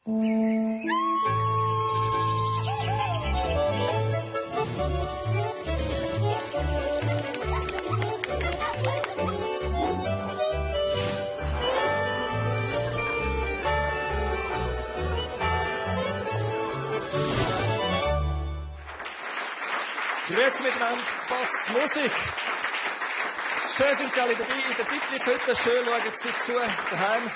Grüezi miteinander, Batz Musik. Schön sind Sie alle dabei in der Titlis-Hütte. Schön schauen Sie zu daheim.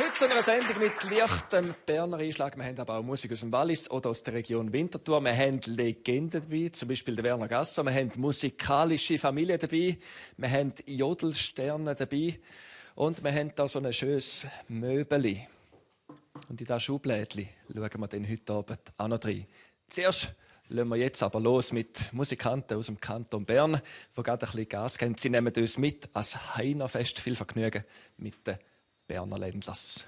Heute zu einer Sendung mit leichtem Berner Einschlag. Wir haben aber auch Musik aus dem Wallis oder aus der Region Winterthur. Wir haben Legenden dabei, zum Beispiel der Werner Gasser. Wir haben musikalische Familien dabei. Wir haben Jodelsterne dabei. Und wir haben da so ein schönes Möbeli. Und in dieses Schublädchen schauen wir dann heute Abend auch noch rein. Zuerst lassen wir jetzt aber los mit Musikanten aus dem Kanton Bern, die gerade ein bisschen Gas geben. Sie nehmen uns mit als Heinerfest. Viel Vergnügen mit den Berner Ländlers.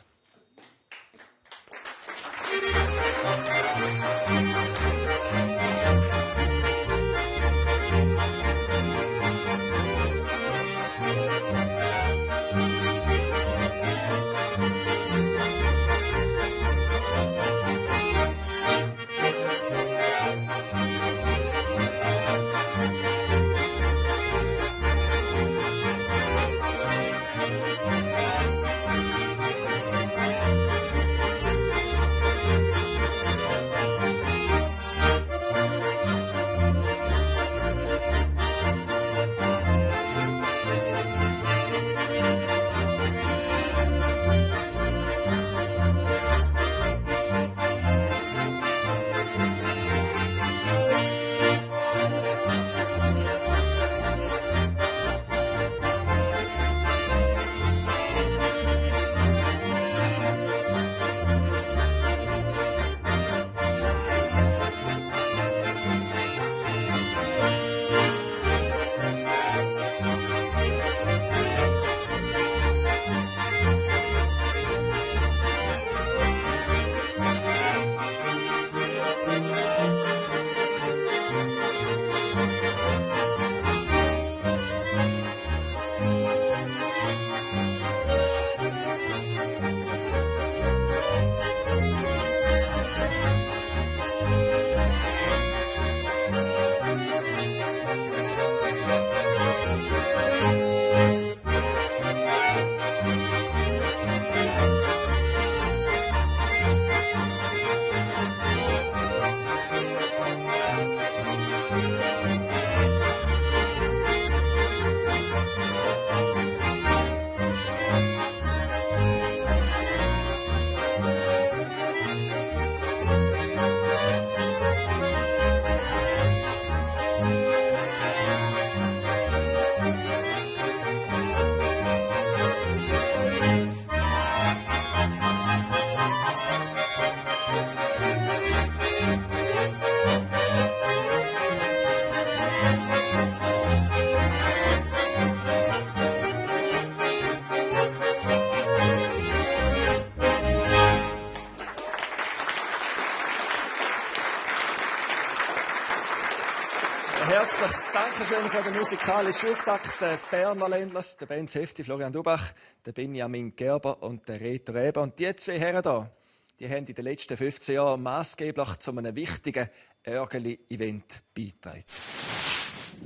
Herzliches Dankeschön für den musikalischen Auftakt der Berner Ländlers, der Benz Hefti, Florian Dubach, der Benjamin Gerber und der Reto Reber. Und die zwei Herren hier, die haben in den letzten 15 Jahren maßgeblich zu einem wichtigen Örgeli-Event beigetragen.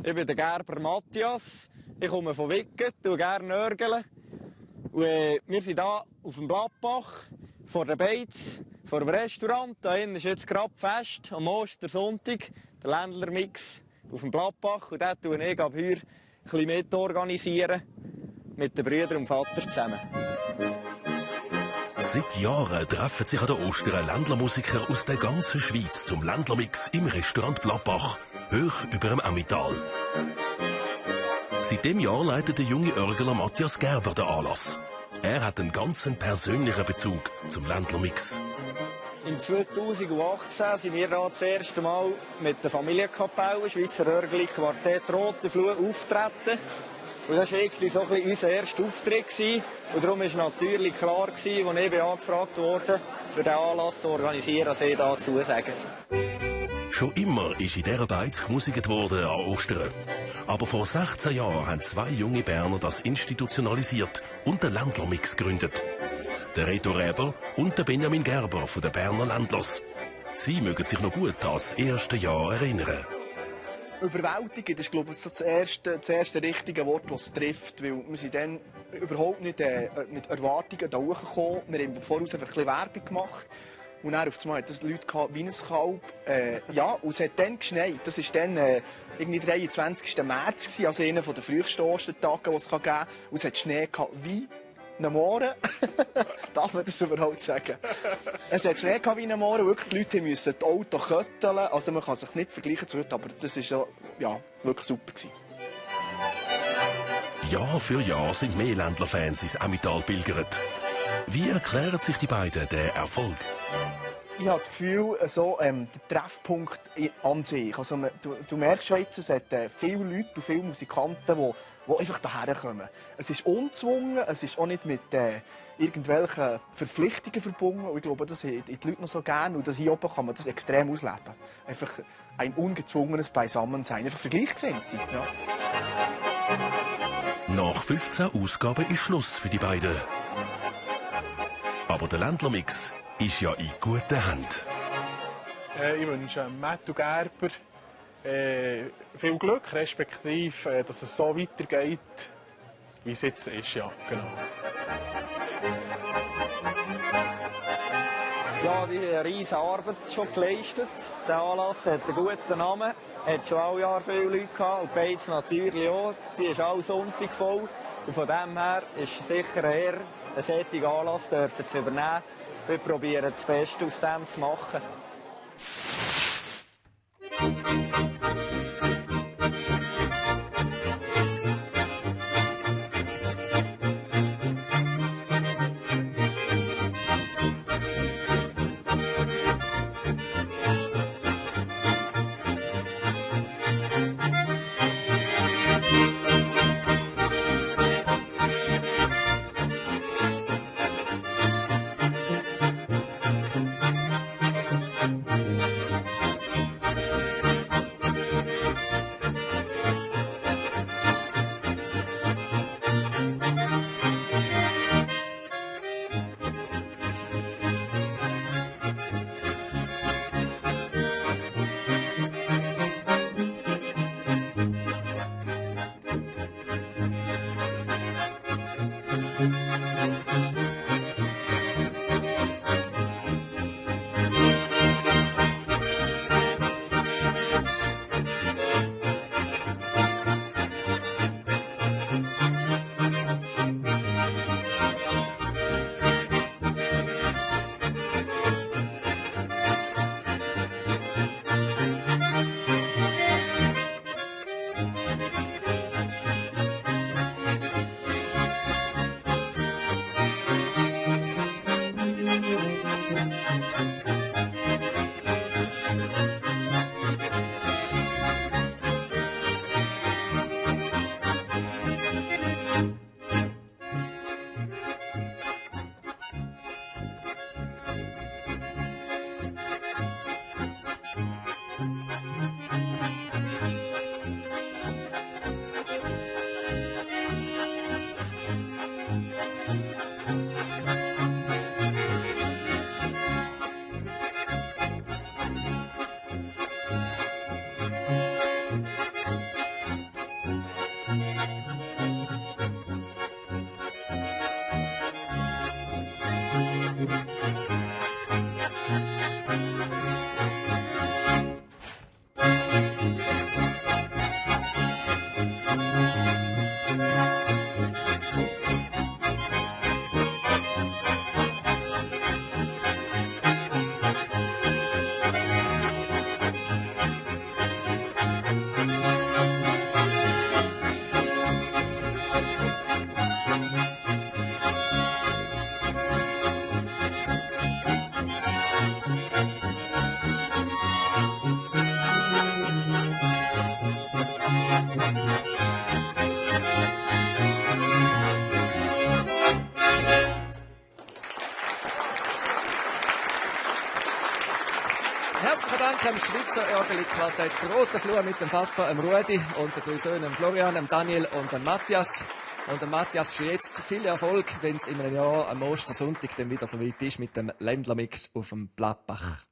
Ich bin der Gerber Matthias, ich komme von Wicken, tue gerne Örgeln. Und, wir sind hier auf dem Blattbach, vor der Beiz, vor dem Restaurant. Da hinten ist jetzt gerade Fest, am Ostersonntag, der Ländler-Mix auf dem Blattbach. Und dort tue ich ab heute ein bisschen mit organisieren, mit den Brüdern und Vater zusammen. Seit Jahren treffen sich an der Ostern Ländlermusiker aus der ganzen Schweiz zum Ländlermix im Restaurant Blattbach, hoch über dem Emmental. Seit dem Jahr leitet der junge Örgler Matthias Gerber den Anlass. Er hat einen ganz persönlichen Bezug zum Ländlermix. Im 2018 sind wir da das erste Mal mit der Familienkapelle Schweizer Örgeli Quartett Rote Flur auftreten. Und das war eigentlich so ein bisschen unser erster Auftritt. Und darum war natürlich klar, als ich angefragt wurde, für diesen Anlass zu organisieren, dass ich da zusagen. Schon immer ist in dieser Beiz gemusikt worden an Ostern. Aber vor 16 Jahren haben zwei junge Berner das institutionalisiert und den Ländlermix gegründet. der Reto Räber und der Benjamin Gerber von den Berner Ländlers. Sie mögen sich noch gut an das erste Jahr erinnern. Überwältigend ist, glaube ich, so das erste richtige Wort, das es trifft. Weil wir sind dann überhaupt nicht mit Erwartungen da hochgekommen. Wir haben voraus einfach ein bisschen Werbung gemacht. Und dann auf einmal hat das Leute gehabt, wie ein Kalb. Ja, und es hat dann geschneit. Das war dann irgendwie 23. März, also einer der frühesten Ostertage, die es geben kann. Und es hat Schnee gehabt wie ein Mohren. Darf man das überhaupt sagen? Es hat Schnee gehabt wie ein Mohren. Wirklich, die Leute mussten das Auto kötteln. Also man kann es sich nicht vergleichen zu heute, aber das war ja, wirklich super gewesen. Jahr für Jahr sind mehr Ländlerfans ins Emmental pilgert. Wie erklären sich die beiden den Erfolg? Ich habe das Gefühl, der Treffpunkt an sich. Also, du merkst schon jetzt, es hat viele Leute und viele Musikanten, die einfach hierher kommen. Es ist unzwungen, es ist auch nicht mit irgendwelchen Verpflichtungen verbunden. Und ich glaube, das haben die Leute noch so gerne. Und hier oben kann man das extrem ausleben. Einfach ein ungezwungenes Beisammensein. Einfach vergleichsinnig. Ja. Nach 15 Ausgaben ist Schluss für die beiden. Aber der Ländlermix ist ja in guten Händen. Ich wünsche Matt und Gerber viel Glück, respektive, dass es so weitergeht, wie es jetzt ist. Ja, genau. Ja, die haben eine riesige Arbeit schon geleistet. Der Anlass hat einen guten Namen, hat schon alle Jahre viele Leute gehabt und die Beiz natürlich auch. Die ist alle Sonntag voll. Und von dem her ist es sicher eine Ehre, einen solchen Anlass zu übernehmen. Wir probieren das Beste aus dem zu machen. Herzlichen Dank am Schweizer Orgel-Quartett Rote Flur mit dem Vater, Rudi, und den drei Söhnen, Florian, Daniel und Matthias. Und der Matthias schon jetzt viel Erfolg, wenn es in einem Jahr am Ostersonntag dann wieder so weit ist mit dem Ländlermix auf dem Blattbach.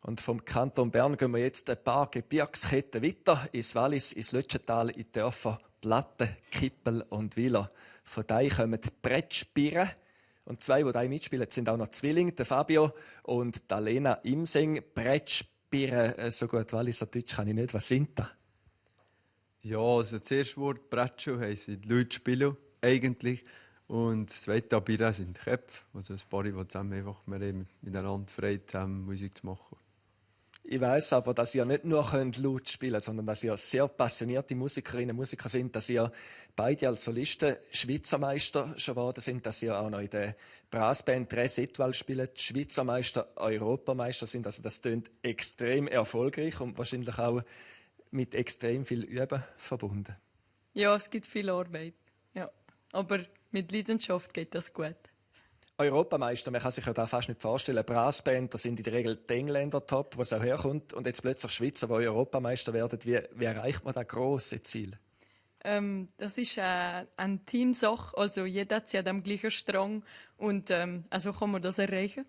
Und vom Kanton Bern gehen wir jetzt ein paar Gebirgsketten weiter ins Wallis, ins Lötschental, in die Dörfer Platten, Kippel und Wieler. Von da kommen die Brettspieren. Und zwei, die da mitspielen, sind auch noch Zwillinge, der Fabio und die Lena Imseng. Brettspieren, so gut Walliser Deutsch kann ich nicht. Was sind das? Ja, also das erste Wort Bretschu heisst die Leute spielen eigentlich. Und das zweite Abira sind Köpfe. Also ein paar, die zusammen einfach miteinander frei zusammen Musik zu machen. Ich weiss aber, dass ihr nicht nur laut spielen könnt, sondern dass ihr sehr passionierte Musikerinnen und Musiker sind, dass ihr beide als Solisten Schweizer Meister schon geworden sind, dass ihr auch noch in der Brassband Tres Etoiles spielt, Schweizer Meister, Europameister sind. Also das klingt extrem erfolgreich und wahrscheinlich auch mit extrem viel Üben verbunden. Ja, es gibt viel Arbeit. Ja. Aber mit Leidenschaft geht das gut. Europameister, man kann sich ja da fast nicht vorstellen. Eine Brassband, da sind in der Regel die Engländer top, wo es auch herkommt. Und jetzt plötzlich Schweizer, die Europameister werden. Wie erreicht man das grosse Ziel? Das ist eine Teamsache. Also jeder zieht am gleichen Strang. Und also kann man das erreichen.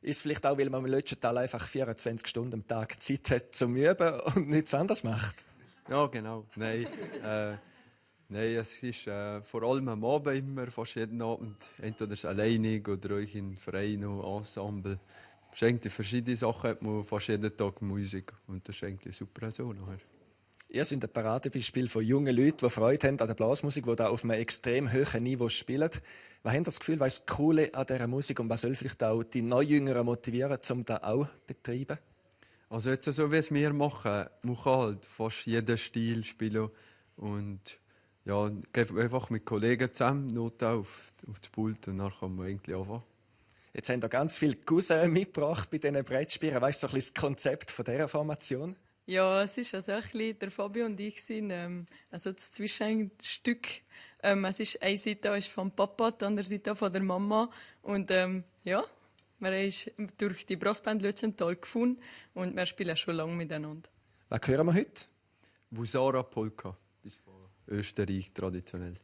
Ist vielleicht auch, weil man im letzten Teil einfach 24 Stunden am Tag Zeit hat zum Üben und nichts anderes macht? Ja, genau. Nein, nein, es ist vor allem am Abend immer, fast jeden Abend, entweder alleinig oder euch in Vereinen, Ensemble. Es ist eigentlich verschiedene Sachen, hat man fast jeden Tag Musik und das ist eigentlich super so nachher. Ihr seid ein Paradebeispiel von jungen Leuten, die Freude haben an der Blasmusik, die da auf einem extrem hohen Niveau spielen. Was haben das Gefühl, was ist das Coole an dieser Musik und was soll vielleicht auch die Neujüngeren motivieren, um das auch zu betreiben? Also jetzt so wie es wir machen, man kann halt fast jeden Stil spielen und ja, einfach mit Kollegen zusammen, Noten auf das Pult und dann kann man irgendwie anfangen. Jetzt haben da ganz viele Cousins mitgebracht bei diesen Brettspielen. Weißt du so ein bisschen das Konzept von dieser Formation? Ja, es ist also ein bisschen der Fabio und ich waren, also das Zwischenstück. Es ist eine Seite ist vom Papa, die andere Seite von der Mama. Und ja, wir haben durch die Brassband Lötschental gefunden und wir spielen schon lange miteinander. Was hören wir heute? Wusara Polka, ist von Österreich traditionell.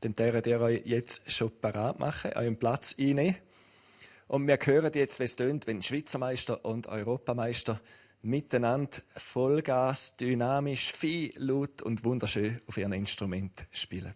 Dann dürft ihr euch jetzt schon parat machen, euren Platz einnehmen. Und wir hören jetzt, wie es tönt, wenn Schweizer Meister und Europameister miteinander Vollgas, dynamisch, viel laut und wunderschön auf ihrem Instrument spielen.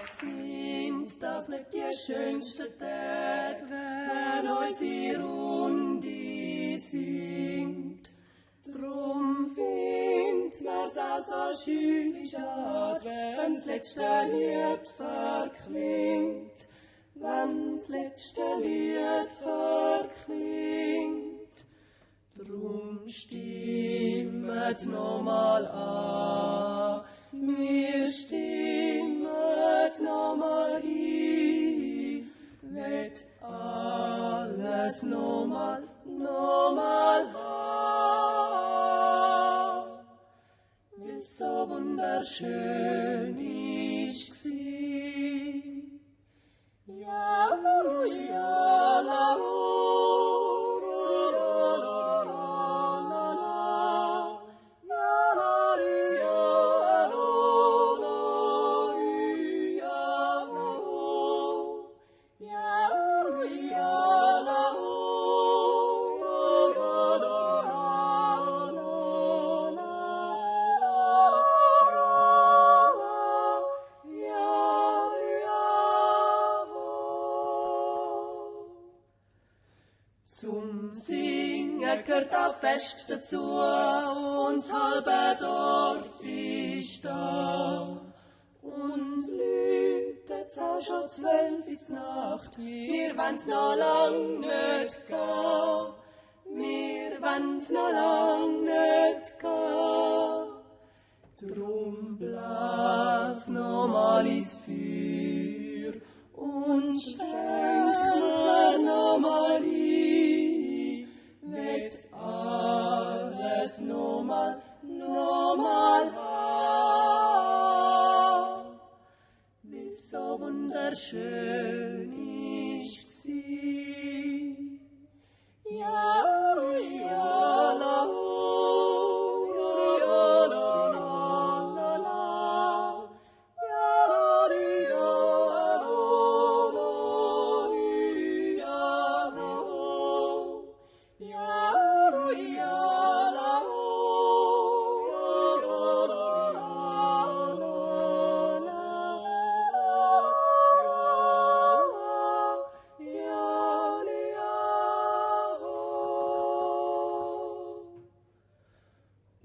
Sind das nicht die schönsten Tage, wenn unsere Runde singt? Drum findet man's auch so schön schade, wenn's letzte Lied verklingt. Wenn's letzte Lied verklingt. Drum stimmet nochmal an, wir stimmet nochmal ein, wird alles nochmal haben, weil's so wunderschön ist gsi. Ja, ja, la, zum Singen gehört auch fest dazu, uns halbe Dorf ist da. Und läutet's auch schon 12 in die Nacht, wir wollen noch lang nicht gehen. Wir wollen noch lang nicht gehen. Drum blas noch mal ins Feuer und schenk noch mal ein, wird alles noch mal haben, wie's so wunderschön ist gsi. Ja, ja, la,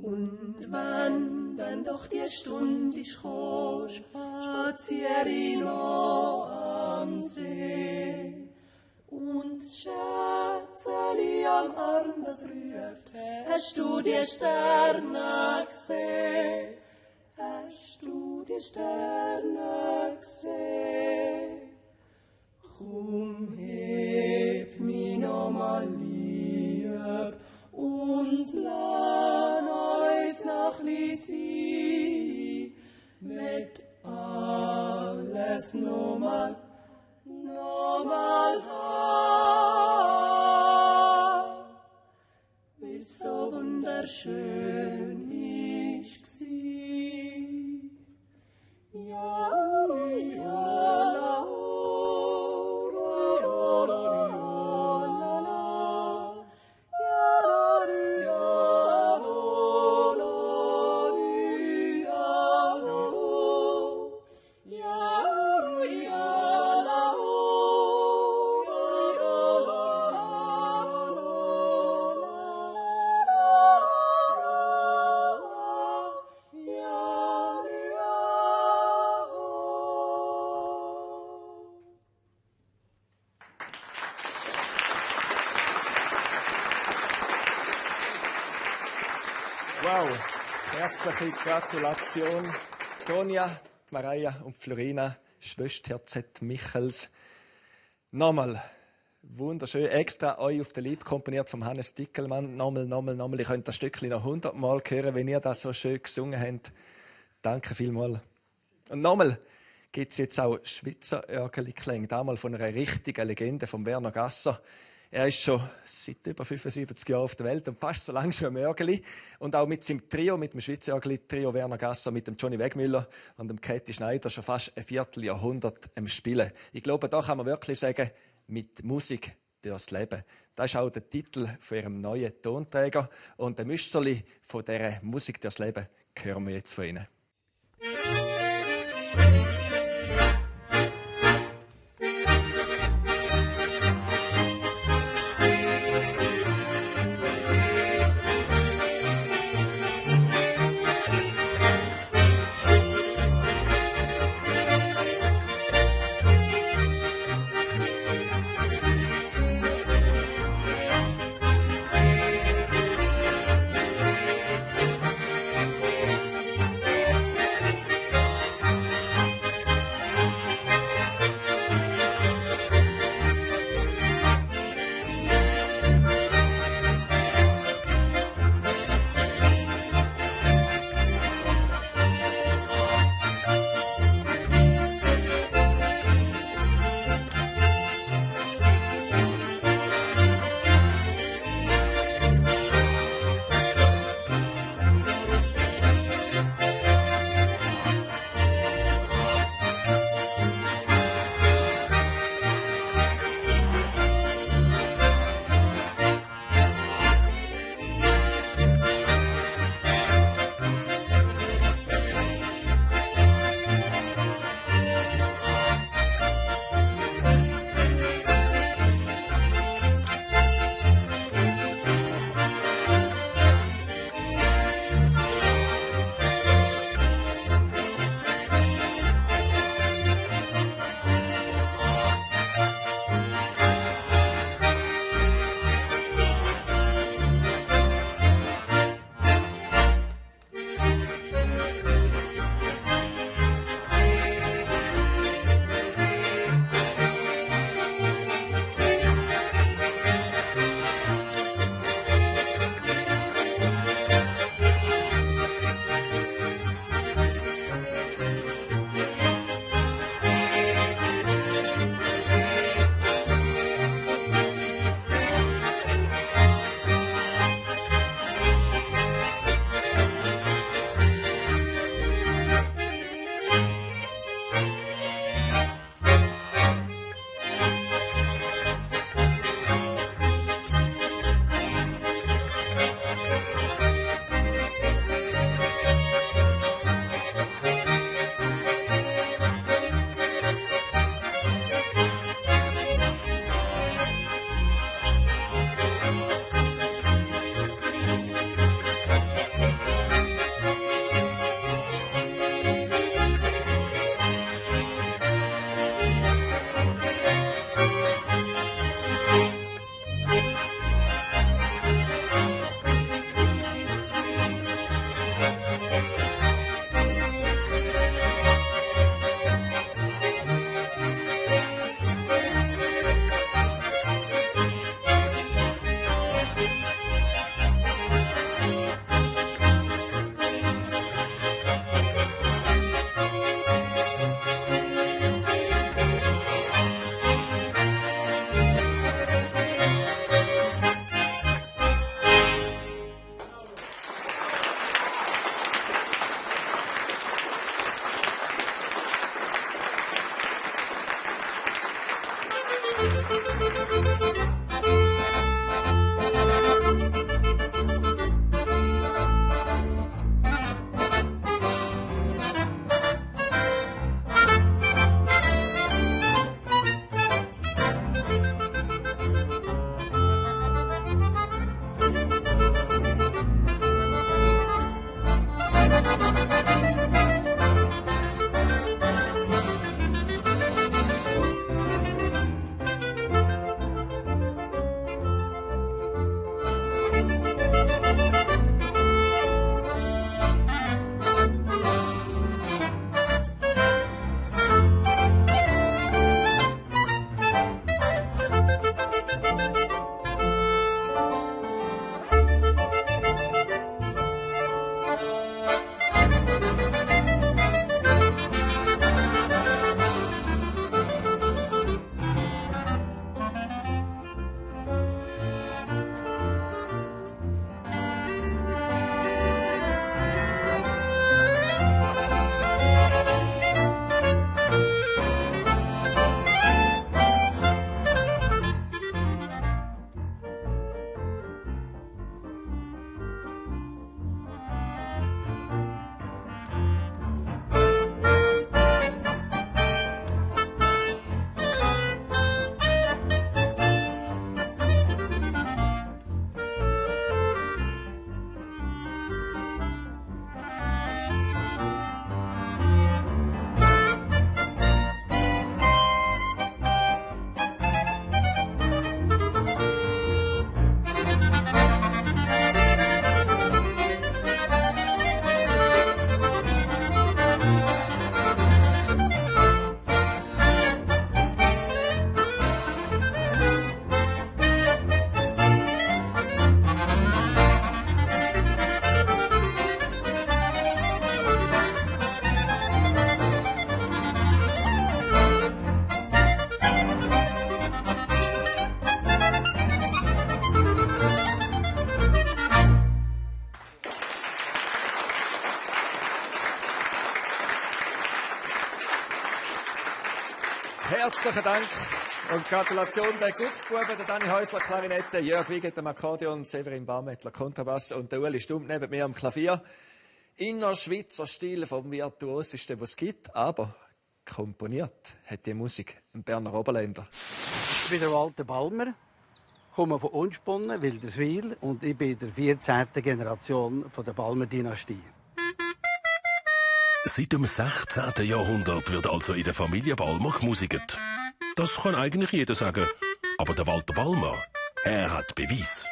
und wenn dann doch die Stunde ist gekommen, spaziere ich noch am See. Und das Schätzeli am Arm, das ruft, hast du die Sterne gesehen? Hast du die Sterne gesehen? Komm, heb mich noch mal lieb und lass uns noch sein, wird alles noch mal haben, weil's so wunderschön ist gsi. Ja, ja, la, Wow, herzliche Gratulation. Tonja, Maria und Florina, Schwester Z. Michels. Nochmal, wunderschön. Extra euch auf den Lieb komponiert vom Hannes Dickelmann. Nochmal. Ich könnte das Stückchen noch 100-mal hören, wenn ihr das so schön gesungen habt. Danke vielmals. Und nochmal gibt es jetzt auch Schweizer Örgeli-Klänge. Damals von einer richtigen Legende, von Werner Gasser. Er ist schon seit über 75 Jahren auf der Welt und fast so lange schon im Örgeli. Und auch mit seinem Trio, mit dem Schweizer Örgeli-Trio Werner Gasser, mit dem Johnny Wegmüller und dem Käthi Schneider schon fast ein Vierteljahrhundert am Spielen. Ich glaube, da kann man wirklich sagen, mit Musik durchs Leben. Das ist auch der Titel von ihrem neuen Tonträger. Und ein Müsterli von dieser Musik durchs Leben hören wir jetzt von Ihnen. Herzlichen Dank und Gratulation der Gupfbuben, der Dani Häusler Klarinette, Jörg Wiegert am Akkordeon, Severin Barmettler Kontrabass und der Uli Stumm neben mir am Klavier. Innerschweizer Stil vom Virtuosesten, was es gibt, aber komponiert hat die Musik ein Berner Oberländer. Ich bin der Walter Balmer, komme von Unspunnen, Wilderswil und ich bin der 14. Generation von der Balmer-Dynastie. Seit dem 16. Jahrhundert wird also in der Familie Balmer gemusiket. Das kann eigentlich jeder sagen. Aber der Walter Balmer, er hat Beweis.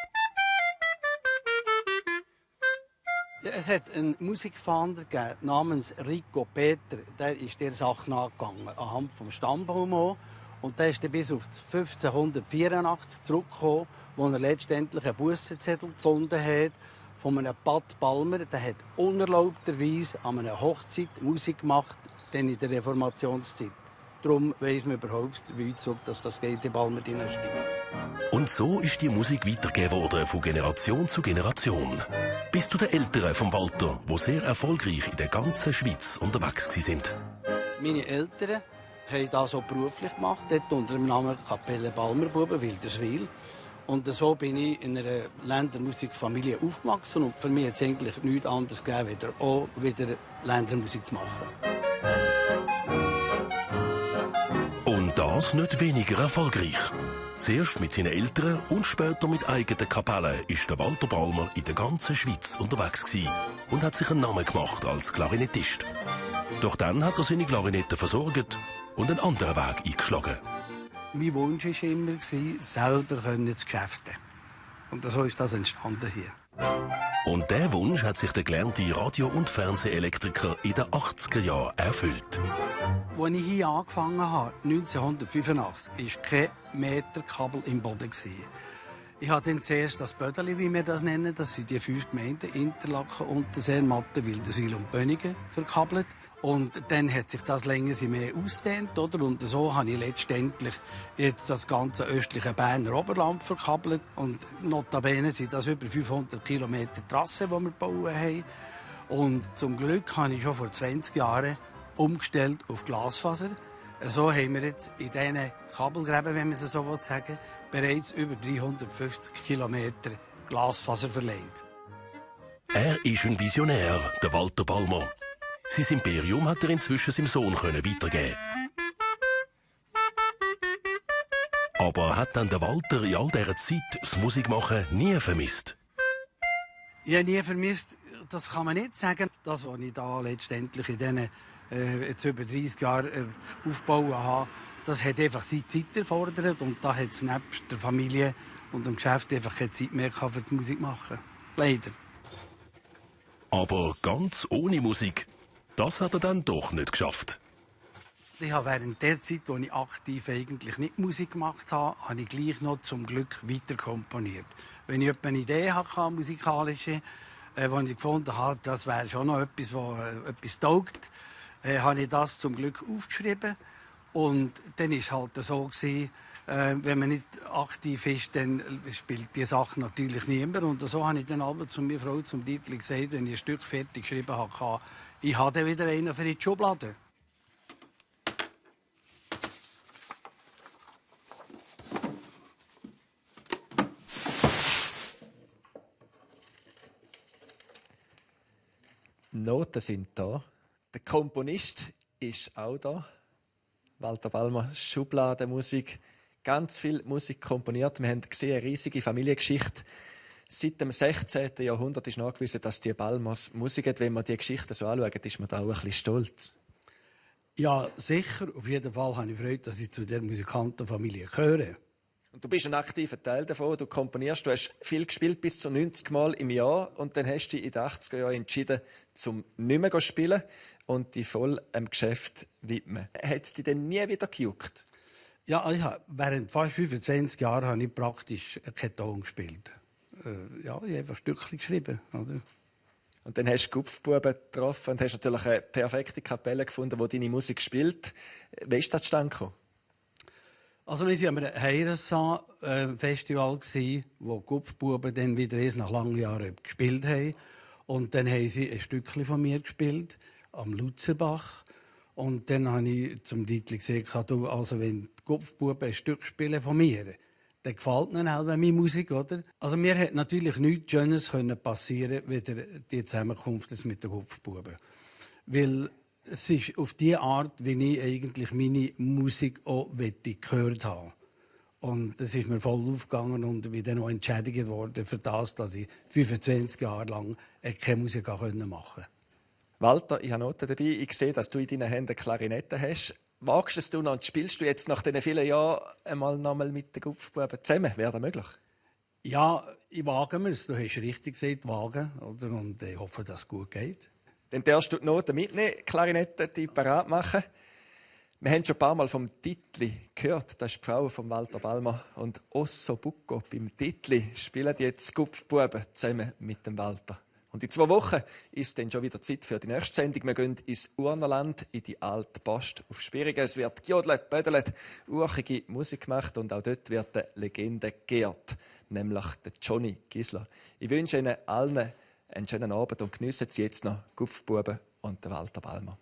Ja, es hat einen Musikfahnder gegeben, namens Rico Peter. Der ist der Sache nachgegangen, anhand vom Stammbaum auch. Und der ist dann bis auf 1584 zurückgekommen, wo er letztendlich einen Bussenzettel gefunden hat von einem Pat Balmer. Der hat unerlaubterweise an einer Hochzeit Musik gemacht, dann in der Reformationszeit. Darum weiss man überhaupt, wie weit das geht, die Balmer-Dynastie. Und so ist die Musik weitergegeben worden von Generation zu Generation. Bis zu den Eltern von Walter, die sehr erfolgreich in der ganzen Schweiz unterwegs sind. Meine Eltern haben das auch beruflich gemacht, dort unter dem Namen Kapelle Balmerbuben, Wilderswil. Und so bin ich in einer Ländlermusikfamilie aufgewachsen und für mich hat es eigentlich nichts anderes gegeben, wieder Ländlermusik zu machen. Und das nicht weniger erfolgreich. Zuerst mit seinen Eltern und später mit eigenen Kapellen ist der Walter Balmer in der ganzen Schweiz unterwegs gewesen und hat sich einen Namen gemacht als Klarinettist. Doch dann hat er seine Klarinette versorgt und einen anderen Weg eingeschlagen. Mein Wunsch war immer, selber zu geschäften. Und so ist das entstanden hier. Und dieser Wunsch hat sich der gelernte Radio- und Fernsehelektriker in den 80er Jahren erfüllt. Als ich hier angefangen habe, 1985, war kein Meter Kabel im Boden. Ich habe dann zuerst das Bödeli, wie wir das nennen, das sind die 5 Gemeinden, Interlaken, Unterseen, Wilderswil und Bönigen, verkabelt. Und dann hat sich das länger mehr ausgedehnt, oder? Und so habe ich letztendlich jetzt das ganze östliche Berner Oberland verkabelt. Und notabene sind das über 500 Kilometer Trasse, die wir gebaut haben. Und zum Glück habe ich schon vor 20 Jahren umgestellt auf Glasfaser. So haben wir jetzt in diesen Kabelgräben, wenn man es so sagen will, bereits über 350 Kilometer Glasfaser verlegt. Er ist ein Visionär, der Walter Balmer. Sein Imperium hat er inzwischen seinem Sohn weitergeben. Aber hat dann der Walter in all dieser Zeit das Musikmachen nie vermisst? Ich habe nie vermisst, das kann man nicht sagen. Das, was ich da letztendlich in diesen jetzt über 30 Jahren aufgebaut habe, das hat einfach seine Zeit erfordert. Und da hat es nebst der Familie und dem Geschäft einfach keine Zeit mehr für die Musik machen. Leider. Aber ganz ohne Musik, das hat er dann doch nicht geschafft. Ich habe während der Zeit, wo ich aktiv eigentlich nicht Musik gemacht habe, habe ich gleich noch zum Glück weiter komponiert. Wenn ich eine Idee hatte, musikalische, wo ich gefunden habe, das wäre schon noch etwas, was etwas taugt, habe ich das zum Glück aufgeschrieben. Und dann war es halt so, wenn man nicht aktiv ist, dann spielt die Sache natürlich niemand. Und so habe ich dann aber zu meiner Frau zum Titel gesagt, wenn ich ein Stück fertig geschrieben habe, ich habe dann wieder einen für die Schublade. Noten sind da. Der Komponist ist auch da. Walter Balmer, Schubladenmusik. Ganz viel Musik komponiert. Wir haben gesehen, eine riesige Familiengeschichte. Seit dem 16. Jahrhundert ist nachgewiesen, dass die Balmers Musik hat. Wenn man die Geschichte so anschaut, ist man da auch ein bisschen stolz. Ja, sicher. Auf jeden Fall habe ich Freude, dass ich zu der Musikantenfamilie gehöre. Und du bist ein aktiver Teil davon. Du komponierst, du hast viel gespielt, bis zu 90 Mal im Jahr. Und dann hast du dich in den 80er Jahren entschieden, zum nicht mehr zu spielen und dich voll dem Geschäft widmen. Hat es dich denn nie wieder gejuckt? Ja, während fast 25 Jahren habe ich praktisch keinen Ton gespielt. Ich habe einfach Stückchen geschrieben. Oder? Und dann hast du Gupfbuben getroffen und hast natürlich eine perfekte Kapelle gefunden, die deine Musik spielt. Wie ist das zustande gekommen? Also wir waren am Heiresa-Festival, wo die Gupfbuben dann wieder erst nach langen Jahren gespielt haben. Und dann haben sie ein Stückchen von mir gespielt, am Luzerbach. Und dann habe ich zum Titel gesagt, also wenn die Gupfbuben ein Stück spielen von mir, dann gefällt ihnen auch meine Musik, oder? Also mir hätte natürlich nichts Schönes passieren können, wieder die Zusammenkunft mit den Gupfbuben. Weil es ist auf die Art, wie ich eigentlich meine Musik auch gehört habe. Und das ist mir voll aufgegangen und ich bin dann auch entschädigt worden für das, dass ich 25 Jahre lang keine Musik machen konnte. Walter, ich habe Noten dabei. Ich sehe, dass du in deinen Händen Klarinette hast. Magst du es noch und spielst du jetzt nach diesen vielen Jahren nochmal mit den Gupfbuben zusammen? Wäre das möglich? Ja, ich wage mir es. Du hast richtig gesagt, wagen. Oder? Und ich hoffe, dass es gut geht. Dann darfst du die Noten mitnehmen, Klarinette, die parat machen. Wir haben schon ein paar Mal vom Titli gehört. Das ist die Frau von Walter Balmer. Und Osso Bucco beim Titli spielen jetzt Gupfbuben zusammen mit dem Walter. Und in 2 Wochen ist dann schon wieder Zeit für die nächste Sendung. Wir gehen ins Urnerland, in die alte Post auf Spirigen. Es wird gejodelt, bödelt, urchige Musik gemacht und auch dort wird eine Legende geehrt, nämlich der Johnny Gisler. Ich wünsche Ihnen allen einen schönen Abend und geniessen Sie jetzt noch Gupfbuben und den Walter Balmer.